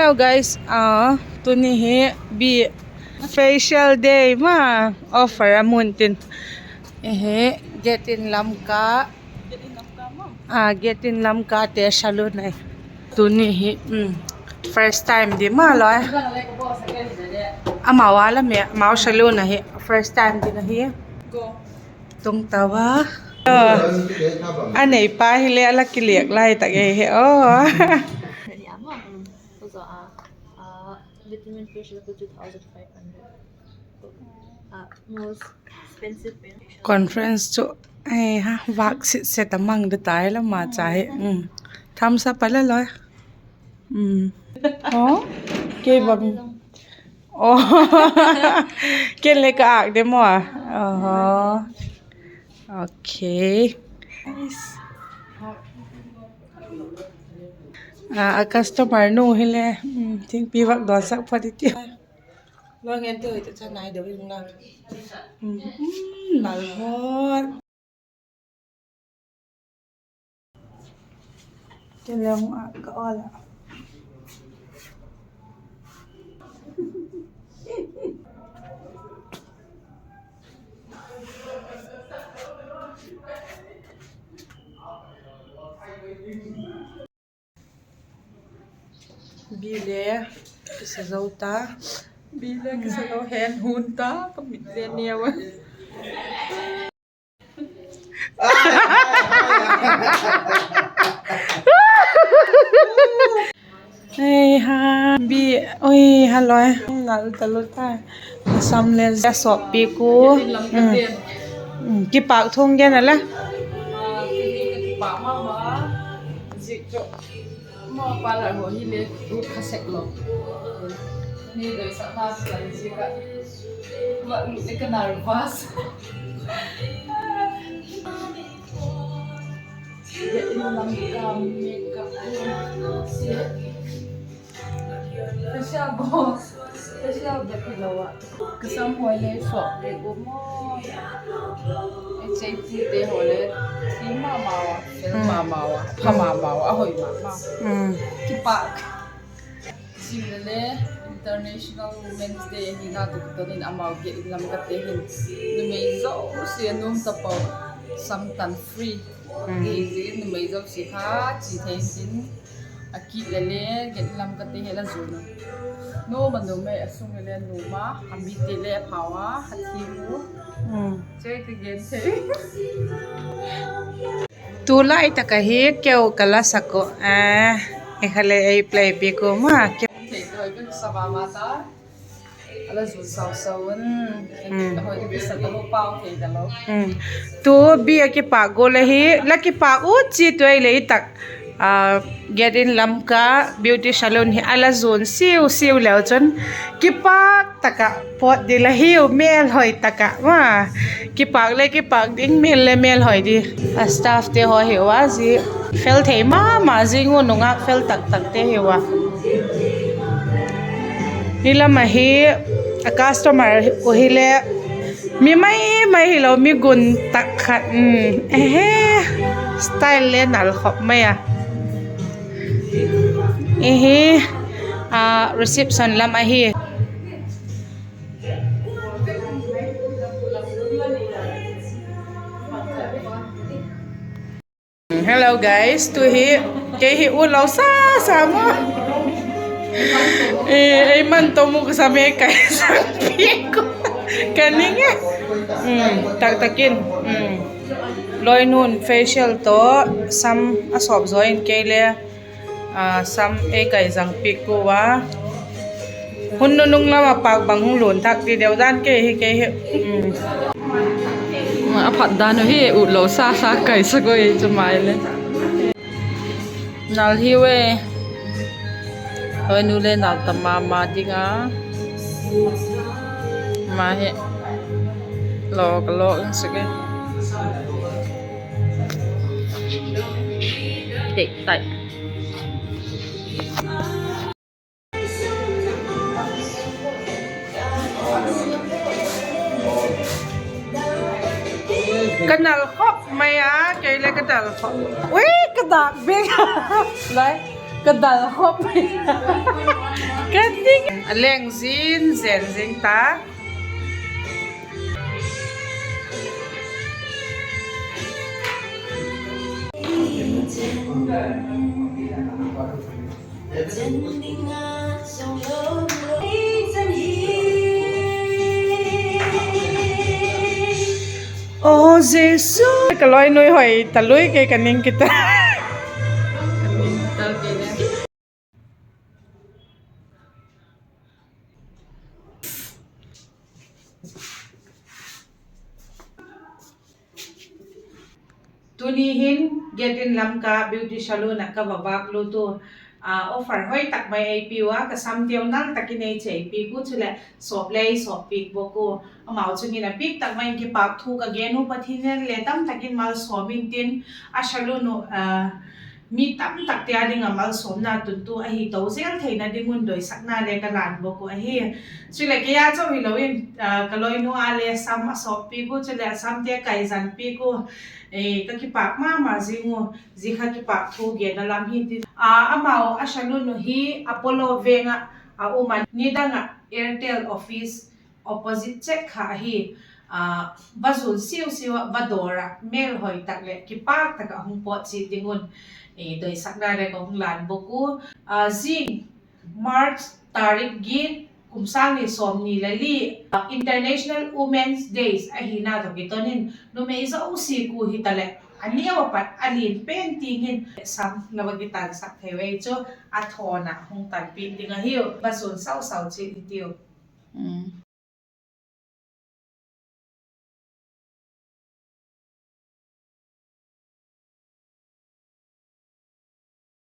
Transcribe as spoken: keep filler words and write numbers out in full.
Hello guys, ah, tuni hi Bi facial day ma offer a mun tin. Ehe, Get in Lamka. Ah, Get in Lamka te salon ahi. Tuni hi, um, first time di ma loi. Amau a la me, amau salon ahi. First time di na hi. Tung tau a. A neipa hile a la kilek lai tak e he aw. Conference chu, eh, ha, vak sit set a mang de tai la ma cha hi. Um. Thumbs up a la loi. Um. Oh, kei bang. Oh. Ken le ka ak de maw. Oho. Okay. Ah, a customer nu hile, um, thingpi vak dawnsak phot i ti. Lo ngen ti hoi ta cha nai deu ing la. Um, um, nal hot. Ke leng a ka ol a. Bi le kisa zo ta. Bi le kisa zo hen hun ta. Ka mit le neu a. Ei ha, Bi, oi, ha loi, nal ta lo ta. Sam le ja sop pi ku. Um. Um, kipak thung gen a la. Kipak ma ma. Zik chu. Ma pa la ho hi le u kha sek lo. Ni doi sa na sa zik a. Ma u e ka nervous. Ka sam hoi le sop le u maw. Ei chei ti te ho le thi ma ma a, fel ma ma a, pha ma ma a, a hoi ma ma. Kipak. Zing le le International Women's Day hina tu ton in amau Get in Lamka te hin numei zosia nuam ta pau, sam tan free. Hi zing numei zosia kha chi thei sin a kit le le Get in Lamka te hi la zun a. Nuam a numei a sung le le nuam a, a mi te le a phau a, a thi u. Chei ti gen thei. Tu lai tak ahi keu ka la sak u. A, e kha le ei play pi ku ma keu. Thei tu hoi ka sa ma ma ta. A la zun sau sau un. Hoi ka sa ta lo pau thei ta lo. Tu Bi a kipak gual ahi, la kipak u chi tu ei le i tak. A, Get in Lamka Beauty Salon hi a la zun siu siu leu chun kipak tak ah pawt di la hiu, mêlhoi tak ah ma. Kipak le kipak ding, mêl le mêlhoi di. A staff te haw hiu a, zia fel thei ma ma, zia ngun nungak fel tak tak te hiu a. Hi lam ahi, a customer u hile mi mai mai hilo, mi gun tak khat. Ehe, style le nal khop mai a. Ehe, a, reception lam ahi. Hello guys, tu hi kei hi u lo sa sa maw. Ei man to mu ka sam ei kai sang piak u ka ning e. Tak tak in. Loinu'n facial tawh sam a sawp zaw in kei le sam ei kai zang piak u a. Hun nunung lam a pâk bang hung lun thak ti deu dan kei hi kei hi. A phat dan u hi u lo sa sa kaisak ui chu mai le. Nal hiu e. Loinu le nal ta ma ma ding a. Ma hi. Lo ka lo in suk e. Tek tai. Ka nal khop mai a, kei le ka dal khop. Ui, ka dak bek. Lai, ka dal khop mai. A leng zin zen zing ta. Aw Jesu, ka loi nui hoi ta lui, kei ka ning kit a. Tuni hin Get In Lamka Beauty Salon ah ka va vâk lut u. Offer hoi tak mai ei piu a, ka samteu nal tak in ei chei piak u, chuleh sawp le ei sawp piak bawk u. Amau chung in a bik tak mai in kipâk thu ka gen u, Pathian in le tam tak in malsawm intin, a salon uh mi tam takte â ding ah malsawmna tuntu ahi to zel theina ding un doisakna le ka lân bawk u ahi. Chuleh kei â chau hilo in, ka loinu â le sam a sawp piak u, chuleh a samte kaizan piak u. Ka kipâk ma ma zing u, zia kha kipâk thu genna lam hi ti. Amau a salon uh hi Apollo veng ah a um a, nidang ah Airtel office opposite chet kha ahi. Va zuan siau siau ah, va dawr ah, mêl hoi tak leh kipâk tak ah hung pawt chiat ding un doisakna le ka hung lân bawk u. Zing March tarik giat, kum sâng ni sawmni le li, International Women's Days ahina tawh kiton in numei zosia ku hitaleh a neu a pat a lian pen tiang in sam la va kitansak thei u ei chu, a thawn ah hung tanpiak ding ahiu, va zuan sau sau chiat hitiu.